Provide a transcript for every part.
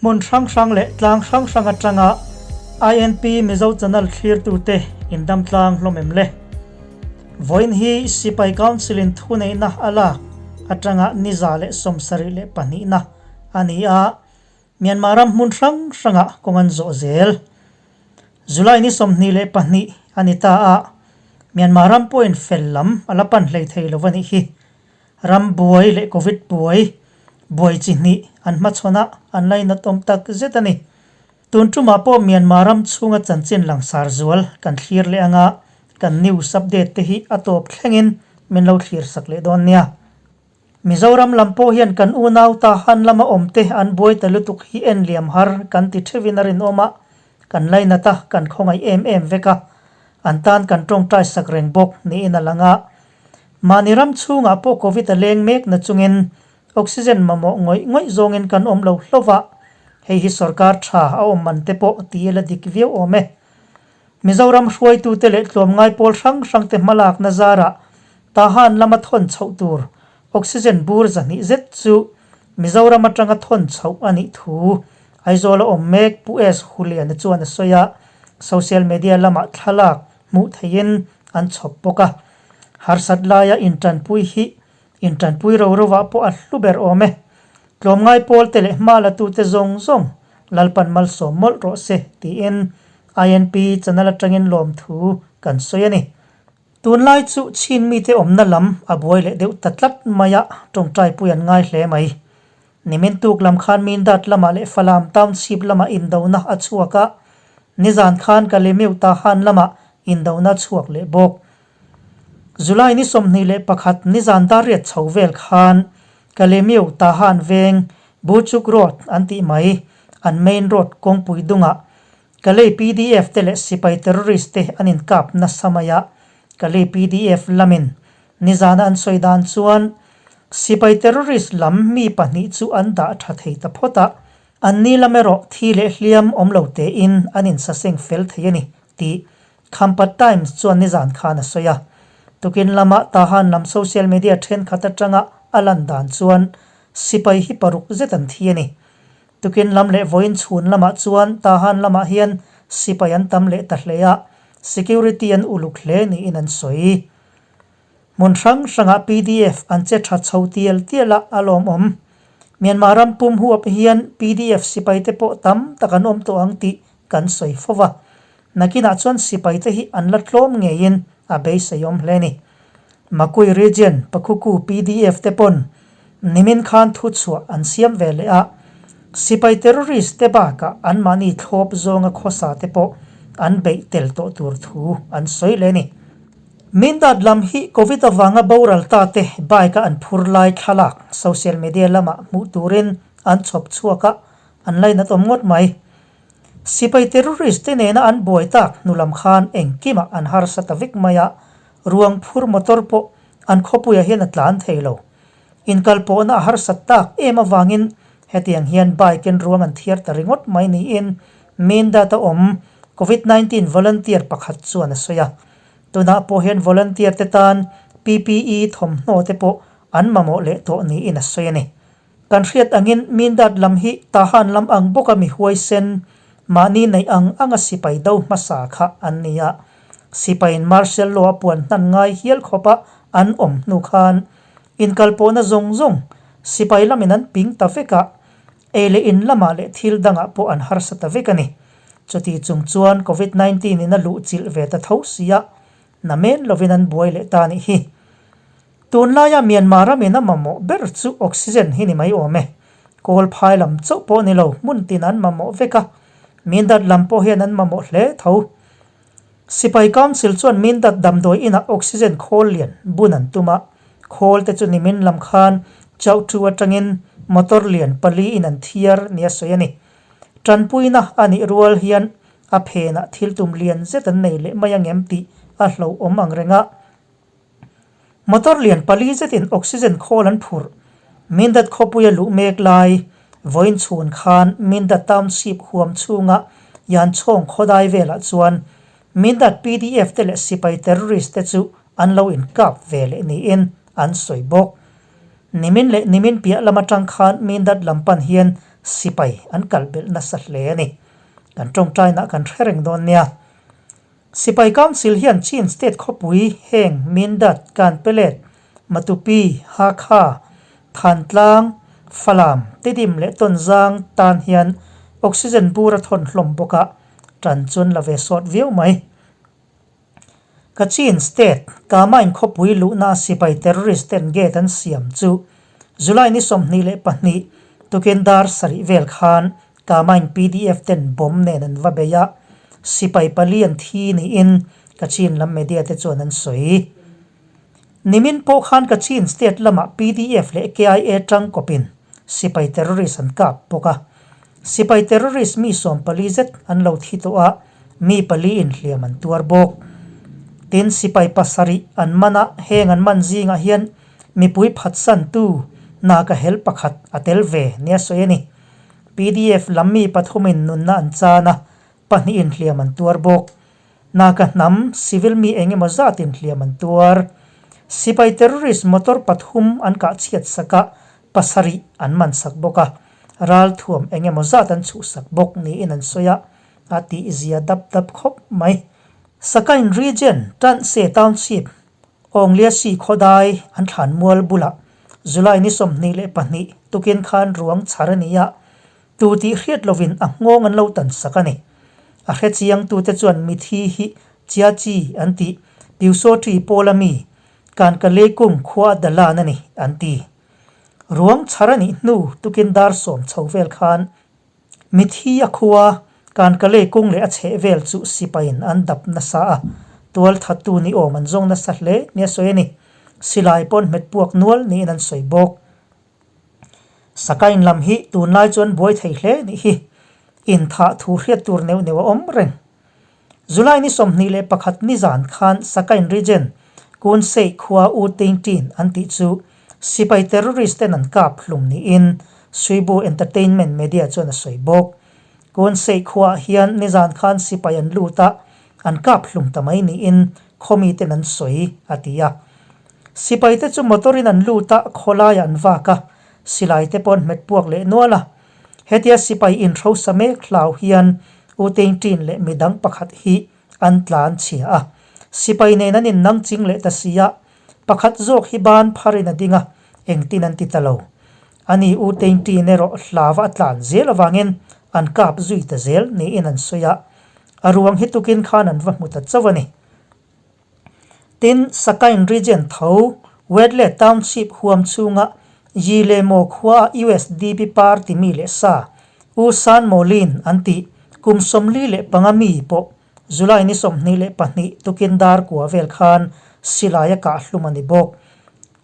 Hmun hrang hrang leh tlang hrang hrang atanga INP Mizo Channel thlirtute indam tlang hlawm em le? Vawiin hi Sipai Council in thuneihna a lak atanga ni 172na a ni a, Myanmar ram hmun hrang hrangah kawng an zawh zel. July ni 22 a ni ta a, Myanmar ram pawhin fel lam a la pan hlei thei lo a nih hi. Ram buai leh Covid buai, buai chi hnih an hmachhawn a, an lainat awm tak zet a ni. Tun tumah pawh Myanmar ram chhunga chanchin langsar zual kan thlir leh anga kan news update te hi a tawp thlengin min lo thlir sak leh dawn nia. Mizoram lam pawh hian kan unau ta han lama awmte an buai ta lutuk hi en liam har kan ti theuhin a rinawm a, kan lainat a, kan khawngaih em em vek a, an tan kan tawngtai sak reng bawk niin a lang a. Mahni ram chhungah pawh Covid a leng mek na chungin oxygen mamawh ngawih ngawih zawngin kan awm lo hlauh a, hei hi sorkar tha a awm man te pawh ti ila dik viau awm e. Mizoram hruaitute leh tlawmngai pawl hrang hrangte hmalakna zarah Tahan lama thawn chhoh tur oxygen bur 200 zet chu Mizoram atanga thawn chhoh a nih thu Aizawl a awm mek Pu S Huliana chuan a sawi a, social media lamah thlalak hmuh theihin an chhawp bawk a. Harsat laia intanpui hi intanpui ro rovah pawh a hlu ber awm e. Tlawmngai pawlte leh hma latute zawng zawng Lalpan malsawm mawlh rawh se tiin INP channel atangin lawmthu kan sawi a ni. Tunlai chu Chin mite awmna lam a buai leh deuh ta tlat mai a, tawngtaipui an ngai hle mai. Nimin tuk lam khan Mindat lamah leh Falam Township lamah indona a chhuak a, nizan khan Kalemiu Tahan lamah indona a chhuak leh bawk. July ni 21 nizan dar riat chho vel khan Kalemiu Tahan veng Buchuk Road an tih mai an main road kawngpui dungah Kalay PDF te leh sipai terrorist te an inkap nasa mai a, Kalay PDF lamin nizana an sawi dan chuan sipai terrorist lam mi pahnih chu an dah tha thei ta phawt a, an ni lam erawh thi leh hliam awm lo tein an insaseng fel thei a ni tih Khampat Times chuan nizan khan a sawi a. Tukin lama Tahan lam social media thenkhat atanga a lan dan chuan sipai hi paruk zet an thi a ni. Tukin lam leh vawiin chhun lamah chuan Tahan lamah hian sipai an tam leh ta hle a, security an uluk hle niin an sawi. Hmun hrang hrangah pdf an che tha chho tial tial a, a lawmawm. Myanmar ram pum huap hian pdf sipaite pawh tam tak an awm tawh ang tih kan sawi fo va. Nakinah chuan sipaite hi an la tlawm ngeiin a beiseiawm hle ni. Makui Region Pakhuku pdf te pawn nimin khan thuchhuah an siam ve leh a, sipai terrorist te bakah anmahni thlawp zawnga khawsa te pawh an beih tel tawh tur thu an sawi leh a ni. Mindat lam hi Covid avanga boral ta te bike a an phur lai thlalak social media lamah hmuh turin an chhawp chhuak a, an lainat awm ngawt mai. Sipai terrorist te nena an buai tak hnu lam khan engkimah an harsa ta vek mai a, ruang phur motor pawh an khawpuiah hian a tlan thei lo. Inkalpawhna a harsat tak em avangin hetiang hian bike in ruang an thiar ta ringawt mai niin Mindat a awm Covid 19 volunteer pakhat chuan a sawi a. Tunah pawh hian volunteer te tan PPE thawmhnaw te pawh an mamawh leh tawh niin a sawi a ni. Kan hriat angin Mindat lam hi Tahan lam ang bawka mi huaisen, mahni neih ang anga sipai do hmasa kha an ni a. Sipaiin martial law a puan hnan ngai hial khawpa an awm hnu khan inkalpawhna zawng zawng sipai lamin an ping ta vek a, ei leh in lamah leh thil dangah pawh an harsa ta vek a ni. Chuti chung chuan Covid 19 in a luhchilh ve ta tho si a, namen lovin an buai leh ta nih hi. Tunlaia Myanmar ramin a mamawh ber chu oxygen hi ni mai awm e. Kawl phai lam chauh pawh ni lo, hmun tin an mamawh vek a. Mindat lam pawh hian an mamawh hle tho. Sipai Council chuan Mindat damdawi inah oxygen khawl lian bun an tum a. Khawl te chu nimin lam khan Chauhtu atangin motor lian pali in an thiar nia sawi a ni. Tanpuina a nih rual hian a phenah thil tum lian zet an nei leh mai angem tih a hlauhawm ang reng a. Motor lian pali zetin oxygen khawl an phurh. Mindat khawpuia luh mek lai, vawiin chhun khan Mindat Township huam chhunga Yanchhawng khawdai velah chuan Mindat pdf te leh sipai terrorist te chu an lo inkap ve leh niin an sawi bawk. Nimin leh nimin piah lam atang khan Mindat lam pan hian Sipai an kal belh nasa hle a ni. Kan tawngtainaah kan hre reng dawn nia. Sipai Council hian Chin State khawpui heng Mindat, Kanpelet, Matupi, Hakha, Thantlang, Falam, Tidim leh Tonzang tan hian oxygen bur a thawn hlawm bawk a, tan chuan la ve sawt viau mai. Kachin State, Kamain khawpui luhna sipai terrorist ten gate an siam chu July ni 22 tukin dar sarih vel khan Kamain pdf ten bomb nen an va bei a, sipai pali an thi niin Kachin lam media te chuan an sawi. Nimin pawh khan Kachin State lamah pdf leh KIA tangkawpin sipai terrorist an kap bawk a. Sipai terrorist mi 14 zet an lo thi tawh a, mi pali inhliam an tuar bawk. Tin, sipai pasarih an man a, heng an man zingah hian mipui phatsantu Naga hel pakhat a tel ve nia sawi a ni. Pdf lam mi pathumin nunna an chan a, pahnih inhliam an tuar bawk. Naga hnam civil mi eng emaw zat inhliam an tuar. Sipai terrorist motor pathum an kah chhiat sak a, pasarih an man sak bawk a, ral thuam eng emaw zat an chhuhsak bawk niin an sawi a, a tihzia dap dap khawp mai. Sakain Region, Tanse Township, Awngliasi khawdai an thlan mual bulah July ni 22 tukin khan ruang chhar a ni a, tu tih hriat lovin a nghawng an lo tan sak a ni. A hre chiangtute chuan mithi hi Chia Chi an tih, Piusawṭi Pawla mi, Kankalekung khua Dalan a ni, an ti. Ruang chhar a nih hnu tukin dar sawm chho vel khan mithi a khua Kankalekung leh a chheh vel chu sipaiin an dap nasa a, tual thattu ni awm an zawng nasa hle nia sawi a ni. Silai pawn hmet puak nual niin an sawi bawk. Sakain lam hi tunlai chuan buai thei hle nih hi. Inthah thu hriat tur neuh neuh a awm reng. July ni 21 nizan khan Sakain Region, Kunsei khua U Tein Tin an tih chu sipai terrorist ten an kap hlum niin Suibu Entertainment Media chuan a sawi bawk. Kunsei khuaah hian nizan khan sipai an lut a, an kap hlum ta mai niin khawmi ten an sawi, a ti a. Sipai te chu motor in an lut a, khawlaiah an vak a, silai te pawh an hmet puak leh nual a. Hetia sipai inhrosa mek hlau hian U Tein Tin leh midang pakhat hi an tlan chhia a. Sipai nen an innang ching leh ta si a, pakhat zawk hi ban pharin a ding a, engtin an ti ta lo. Ani U Tein Tin erawh hlava a tlan zel avangin an kap zui ta zel niin an sawi a, a ruang hi tukin khan an va hmu ta chauh a ni. Tin, Sakain Region tho Wetleh Township huam chhunga Yi leh Maw khuaa usdp party mi leh sa U San Maw Lin an tih kum 45 mi pawh July ni 22 tukin dar kua vel khan silai a kah hlum a ni bawk.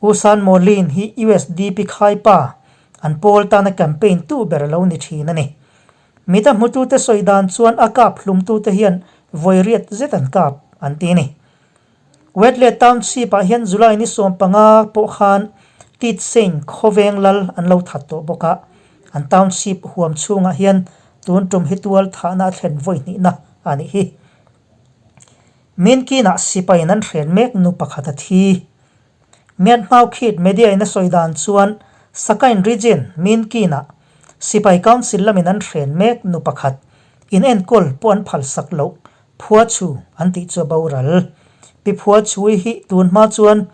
U San Maw Lin hi usdp khaipa an pawl tana campaign tu ber a lo ni thin a ni. Mita hmutute sawi dan chuan a kap hlumtute hian vawi riat zet an kap an ti a ni. Wetleh Township-ah hian July ni 15 pawh khan Titsein khawveng lal an lo that tawh bawk a, an township huam chhungah hian tun tum hi tual thahna a thlen vawi hnihna a nih hi. Minkinah sipaiin an hren mek nu pakhat a thi. Myanmar Khit media in a sawi dan chuan Sakain region Minkin-ah sipai council lamin an hren mek nu pakhat in enkawl pawh an phalsak loh Phua Chu an tih chu a boral. Pi Phua Chui hi tun hma chuan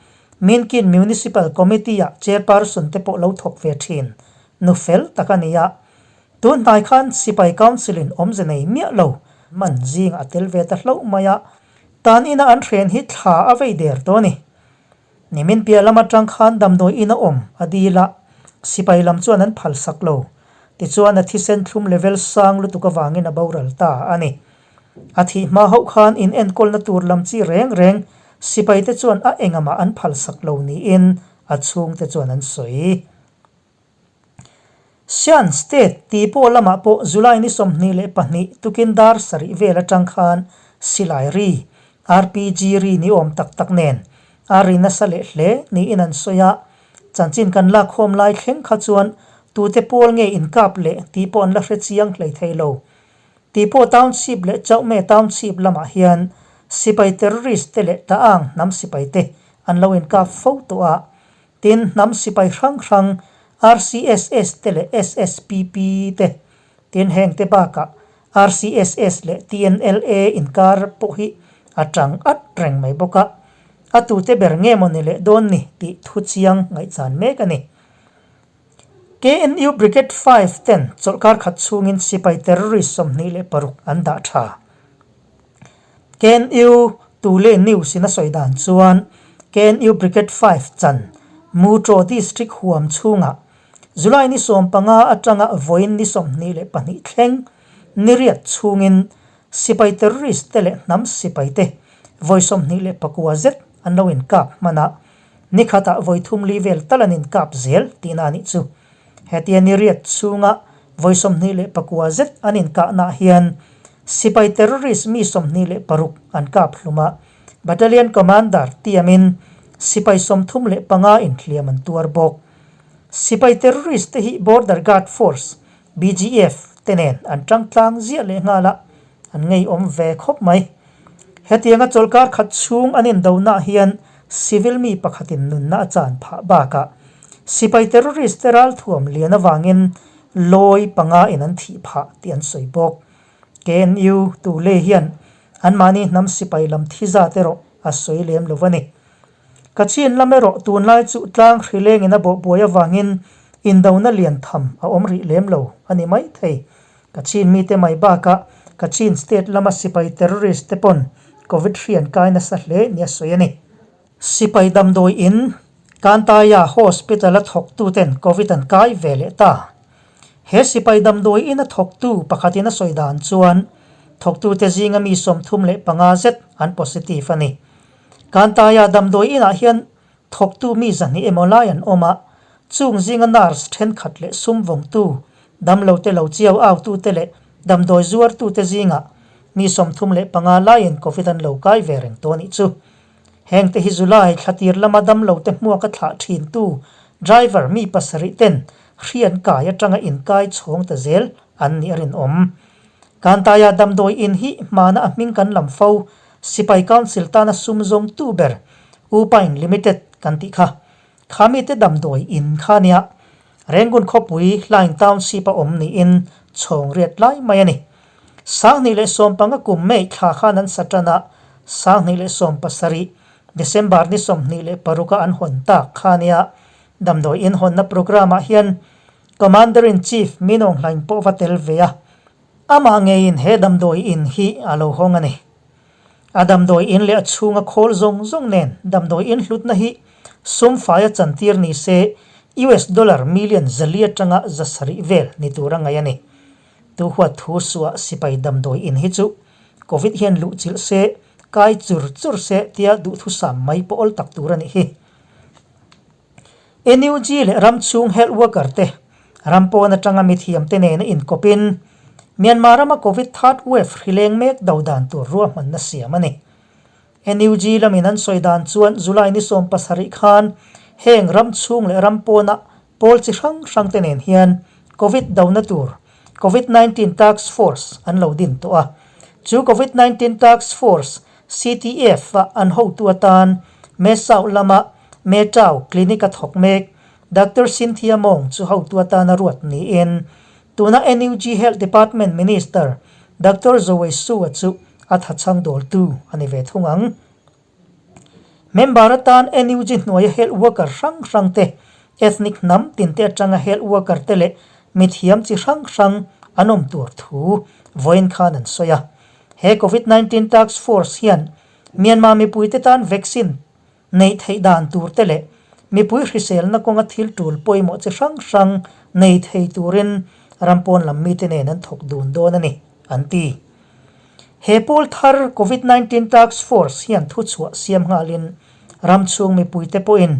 Minkin Municipal Committee-ah chairperson te pawh lo thawk ve thin nu fel tak a ni a. Tun hnai khan sipai council in awmze nei miah lo man zingah a tel ve ta hlauh mai a. Tan ina an hren hi thla a vei der tawh a ni. Nimin piah lam atang khan damdawi in a awm a dil a, sipai lam chuan an phal sak lo. Tichuan a thisen thlum level sang lutuk avangin a boral ta a ni. A thih hma hauh khan in enkawlna tur lam chi reng reng sipai te chuan a engamah an phal sak lo niin a chhungte chuan an sawi. Shan State tih pawh lamah pawh July ni 22 tukin dar sarih vel atang khan silai ri, RPG ri ni awm tak tak nen a ri nasa leh hle niin an sawi a. Chanchin kan lakkhawm lai thleng kha chuan tute pawl nge inkap leh tih pawh an la hre chiang hlei thei lo. Tih pawh Township leh Chauhme Township lamah hian sipai terrorist te leh Ta'ang hnam sipai te an lo inkap fo tawh a. Tin, hnam sipai hrang hrang. RCSS te leh SSPP te tin heng te bakah RCSS leh TNLA inkar pawh hi a tang at reng mai bawk a, a tute ber nge maw ni leh dawn ni tih thu chiang ngaihchan mek a ni. KNU Brigade 5 ten chawlhkar khat chhungin sipai terrorist 26 an dah tha. KNU Tule News in a sawi dan chuan KNU Brigade 5 chan Mutro District huam chhungah July ni 15 atanga vawiin ni 22 thleng niriat chhungin sipai terrorist te leh hnam sipai te vawi 29 zet an lo inkap hman a, ni khatah vawi thum li vel tal an inkap zel tihna a nih chu. Hetia ni riat chhunga vawi 29 zet an inkahnaah hian sipai terrorist mi 26 an kap hlum a, Battalion Commander tiamin sipai 35 inhliam an tuar bawk. Sipai terrorist te hi Border Guard Force, BGF, te nen an tang tlang ziah leh nghal a, an ngeiawm ve khawp mai. Hetianga chawlhkar khat chhung an indonaah hian civil mi pakhatin nunna a chan phah bakah sipai terrorist te ralthuam lian avangin lawi panga in an thih phah tih an sawi bawk. KNU Tule hian anmahni hnam sipai lam thi zat erawh a sawi lem lo a ni. Kachin lam erawh tunlai chu tlang hrilengin a bawhbuai avangin indona lian tham a awm rih lem lo a ni mai thei. Kachin mite mai bakah Kachin state lama sipai terrorist te pawn Covid hri an kai nasa hle nia sawi a ni. Sipai damdawi in Kantaya Hospital a thawktuten Covid an kai ve leh ta. He sipai damdawi in a thawktu pakhatin a sawi dan chuan thawktute zinga mi 35 zet an positive a ni. Kantaya damdawi inah hian thawktu mi 200 emaw lai an awm a, chung zinga nurse thenkhat leh sum vawngtu, damlote lo chiau autute leh damdawi zuartute zingah mi 35 laiin Covid an lo kai ve reng tawh a nih chu. Hengte hi July thla tir lama damlote hmuaka thlah thintu driver mi pasarih ten hri an kai atanga inkai chhawng ta zel an nih a rinawm. Kantaya damdawi in hi hmana a hming kan lam fo, Sipai Council tana sum zawngtu ber Upine Limited kan tih kha. Kha mite damdawi in kha nia Rangoon khawpui Hlaing Township a awm niin chhawng riat lai mai a ni. 2015 kum May thla khan an sa tan a, 2017 December ni 26 a an hawn tak kha nia damdawi in hawnna programme ah hian Commander-in-Chief Min Aung Hlaing pawh va tel ve a, amah ngeiin he damdawi in hi a lo hawng a ni. A damdawi in leh a chhunga khawl zawng zawng nen damdawi in hlutna hi sum faia chantir ni se US dollar million 400 atanga 700 vel ni tur a ngaih a ni. Tu huat thu suah sipai damdawi in hi chu Covid hian luh chilh se, kai chur chur se tia duhthusam mai pawh awl tak tur a nih hi. NUG leh ram chhung health worker te ram pawn atanga mithiam te nena inkawpin Myanmar rama Covid third wave hrileng mek do dan tur ruahmanna siam a ni. NUG lamin an sawi dan chuan July ni 17 khan heng ram chhung leh ram pawna pawl chi hrang hrang te nen hian Covid dona tur Covid 19 Task Force an lo din tawh a. Chu Covid 19 Task Force, CTF, a an hotu atan Mesau lama Metau Clinic a thawk mek Doctor Cynthia Mong chu hotu atana ruat niin tuna NUG Health Department Minister Doctor Zowei Su-a chu a thachhang dawltu a ni ve thung ang. Member atan NUG hnuaia health worker hrang hrang te, ethnic hnam tinte atanga health worker te leh mithiam chi hrang hrang an awm tur thu vawiin khan an sawi a. He Covid 19 Task Force hian Myanmar mipuite tan vaccine neih theih dan tur te leh mipui hriselna kawnga thil tul pawimawh chi hrang hrang nei thei turin ram pawn lam mite nen an thawk dun dawn a ni, an ti. He pawl thar Covid 19 Task Force hian thuchhuah siam nghalin ram chhung mipuite pawhin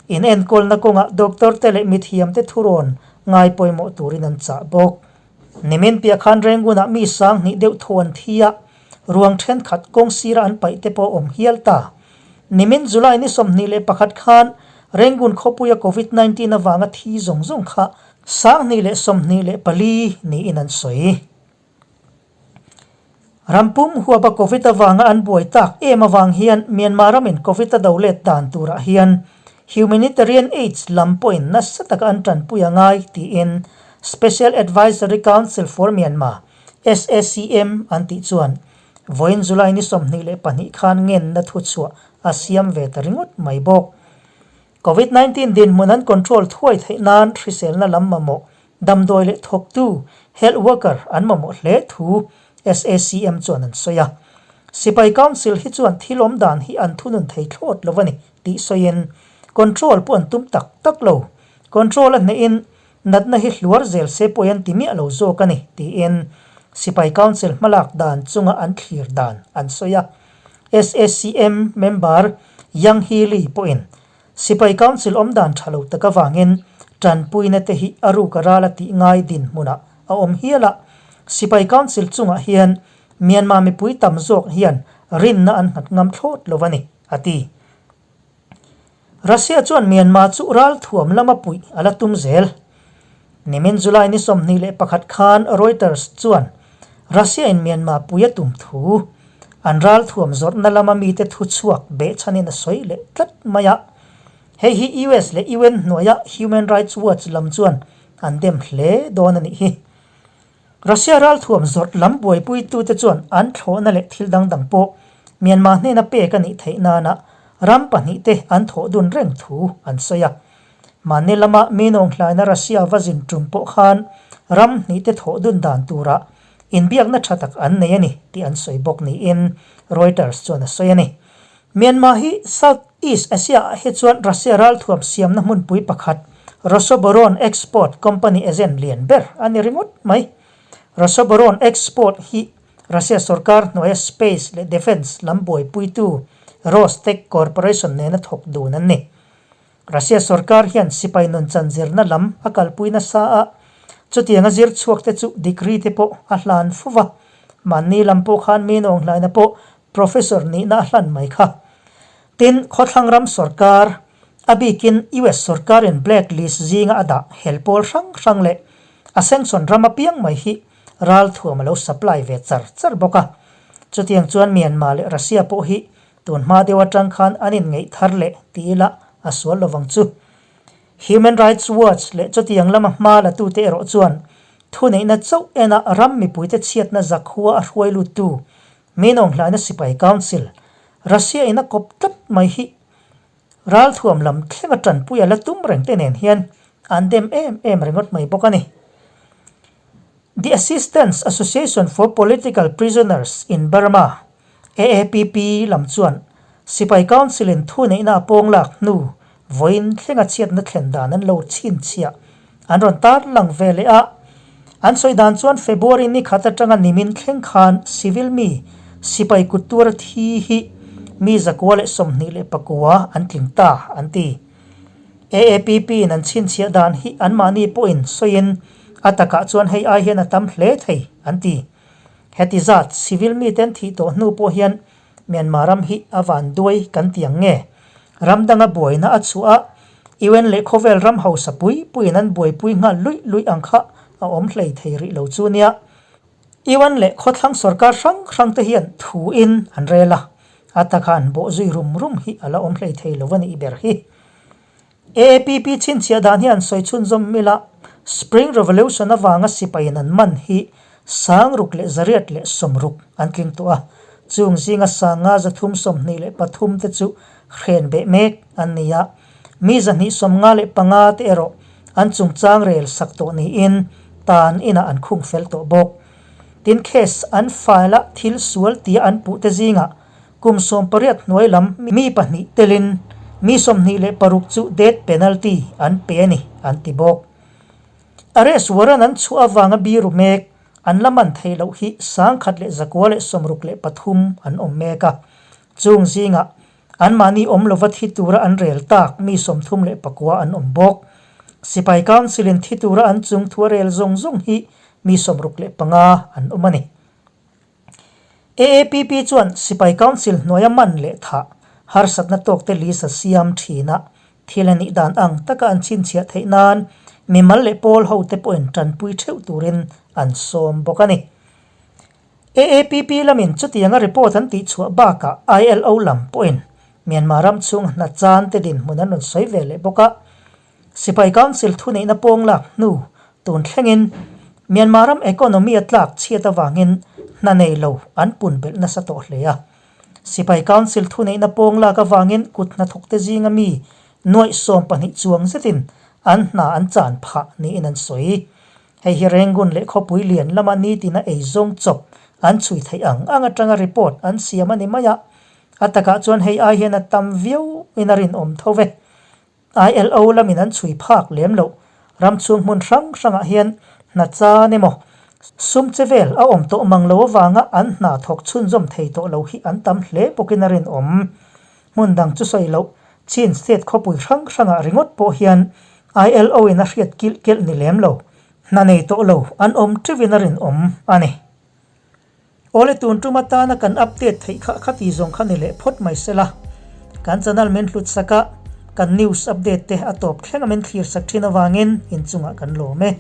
inenkawlna kawngah doctor te leh mithiamte thurawn ngai pawimawh turin an chah bawk. Nimin piah khan Rangoon-ah mi 2000 deuh thaw an thi a, ruang thenkhat kawng sira an paih te pawh a awm hial ta. Nimin July ni 21 khan Rangoon khawpuia Covid 19 avanga thi zawng zawng kha 2024 niin an sawi. Rampum huapa Covid avanga an buai tak em avang hian Myanmar ramin Covid a do let dan turah hian Humanitarian aids lam pawhin nasa taka an tanpui a ngai tiin Special Advisory Council for Myanmar, SACM, an tih chuan vawiin July ni 22 khan ngenna thuchhuah a siam ve ta ringawt mai bawk. Covid 19 dinhmun an control thuai theih nan hriselna lam mamawh damdawi leh thawktu, health worker, an mamawh hle thu SACM chuan an sawi a. Sipai Council hi chuan thil awm dan hi an thunun thei thlawt lo a ni tih sawiin control pawh an tum tak tak lo. Control a hnehin natna hi hluar zel se pawi an ti miah lo zawk a ni tiin Sipai Council hmalak dan chunga an thlir dan an sawi a. SACM member Yang Hee Lee pawhin Sipai Council awm dan tha lo tak avangin tanpuina te hi a ruk a ral a tih ngai dinhmunah a awm hial a. Sipai Council chungah hian Myanmar mipui tam zawk hian rinna an nghat ngam thlawt lo a ni, a ti. Russia chuan Myanmar chu ralthuam lama puih a la tum zel. Nimin July ni 21 khan Reuters chuan Russia in Myanmar pui a tum thu an ralthuam zawrhna lama mite thuchhuak behchhanin a sawi leh tlat mai a. Hei hi US leh UN hnuaia Human Rights Watch lam chuan an dem hle dawn a nih hi. Russia ralthuam zawrh lam buaipuitute chuan an thlawhna leh thil dang dang pawh Myanmar hnena pek a nih theih nana ram pahnihte an thawh dun reng thu an sawi a. Mahni lama mi nawnghlaina Russia va zin tum pawh khan ram hnihte thawh dun dan tura inbiakna tha tak an nei a ni tih an sawi bawk niin Reuters chuan a sawi a ni. Myanmar hi South East Asia ah hi chuan Russia ralthuam siamna hmunpui pakhat Rosoboron Export company agent lian ber a ni ringawt mai. Rosoboron Export hi Russia sorkar hnuaia space leh defence lam buaipuitu Rostec Corporation nena thawk dun an ni. Russia sorkar hian sipai nunchan zirna lam a kalpui nasa a, chutianga zir chhuak te chu degree te pawh a hlan fo va. Mahni lam pawh khan mi nawnghlaina pawh Professor nihna a hlan mai kha. Tin, khawthlang ram sorkar, a bikin US sorkarin black list zinga a dah hel pawl hrang hrang leh a sanction ram apiang mai hi ralthuam a lo supply ve char char bawk a. Chutiang chuan Myanmar leh Russia pawh hi tun hma deuh atang khan an inngeih thar leh ti ila a sual lovang chu. Human Rights Watch leh chutiang lama hma latute erawh chuan thuneihna chauh ena ram mipuite chhiatna zakhua a hruai luttu Minawng hlaina sipai council, Russia in a kawp tlat mai hi ralthuam lam thlenga tanpui a la tum reng te nen hian an dem em em ringawt mai bawk a ni. The Assistance Association for Political Prisoners in Burma, AAPP, lam chuan sipai council in thuneihna a pawng lak hnu vawiin thlenga chhiatna thlen dan an lo chhinchhiah an rawn tar lang ve leh a. An sawi dan chuan February ni khat atanga nimin thleng khan civil mi sipai kut tuara thi hi mi 129 an tling ta an ti. AAPP in an chhinchhiah dan hi anmahni pawhin sawiin a takah chuan hei ai hian a tam hle thei an ti. Heti zat civil miten thih tawh hnu pawh hian Myanmar ram hi a van duai kan ti ang nge? Ram danga buaina a chhuah a, UN leh khawvel ram hausa pui puiin an buaipui nghal luih luih ang kha a awm hlei thei rih lo chu nia. UN leh khawthlang sorkar hrang hrang te hian thu in an rel a, a taka an bawh zui rum rum hi a la awm hlei thei lo a nih ber hi. AAPP chhinchhiah dan hi an sawi chhunzawm mil a, Spring Revolution avanga sipaiin an man hi 6860 an tling tawh a, chung zinga 5,323 te chu hren beh mek an ni a, mi 255 te erawh an chungchang rel sak tawh niin tan inah an khung fel tawh bawk. Tin, case an file a thil sual tia an puh te zingah Kum 18 hnuai lam mi pahnih telin mi 26 chu death penalty an pe a ni, an ti bawk. Arrest warrant an chhuah avanga biru mek an la man theih loh hi 1963 an awm mek a. Chung zingah anmahni awm lova thi tura an rel tak mi 39 an awm bawk. Sipai Council-in thi tura an chung thu a rel zawng zawng hi mi 65 an awm a ni. AAPP chuan Sipai Council hnuaia man leh thah harsatna tawkte list a siam thin a, thil a nih dan ang taka an chhinchhiah theih nan mimal leh pawl hote pawhin tanpui theuh turin an sawm bawk a ni. AAPP lamin chutianga report an tihchhuah bakah ILO lam pawhin. Myanmar ram chhung hna chan te dinhmun an rawn sawi ve leh bawk a. Sipai Council thuneihna pawng lak hnu tun thlengin Myanmar ram economy a tlak chhiat avangin hna nei lo an pun belh nasa tawh hle a. Sipai Council thuneihna pawng lak avangin kut hnathawkte zinga mi nuaih 12 chuang zetin an hna an chan phah niin an sawi. Hei hi Rangoon leh khawpui lian lama nitina eizawng chawp an chhui theih ang ang atanga report an siam a ni mai a. A takah chuan hei ai hian a tam viau in a rinawm tho ve. ILO lamin an chhui phak lem loh. Ram chhung hmun hrang hrangah hian hna chan emaw, sum che vel a awm tawh mang lo avanga an hna thawk chhunzawm thei tawh lo hi an tam hle bawkin a rinawm. Hmun dang chu sawi loh, Chin state khawpui hrang hrangah ringawt pawh hian ILO in a hriat kilh kelh ni lem lo, hna nei tawh lo an awm teuhin a rinawm a ni. Awle tun tum atana kan update theih kha kha ti zawng kha ni leh phawt mai sela. Kan channel min hlut sak a, kan news update te a tawp thleng a min thlir sak thin avangin inchungah kan lawm e.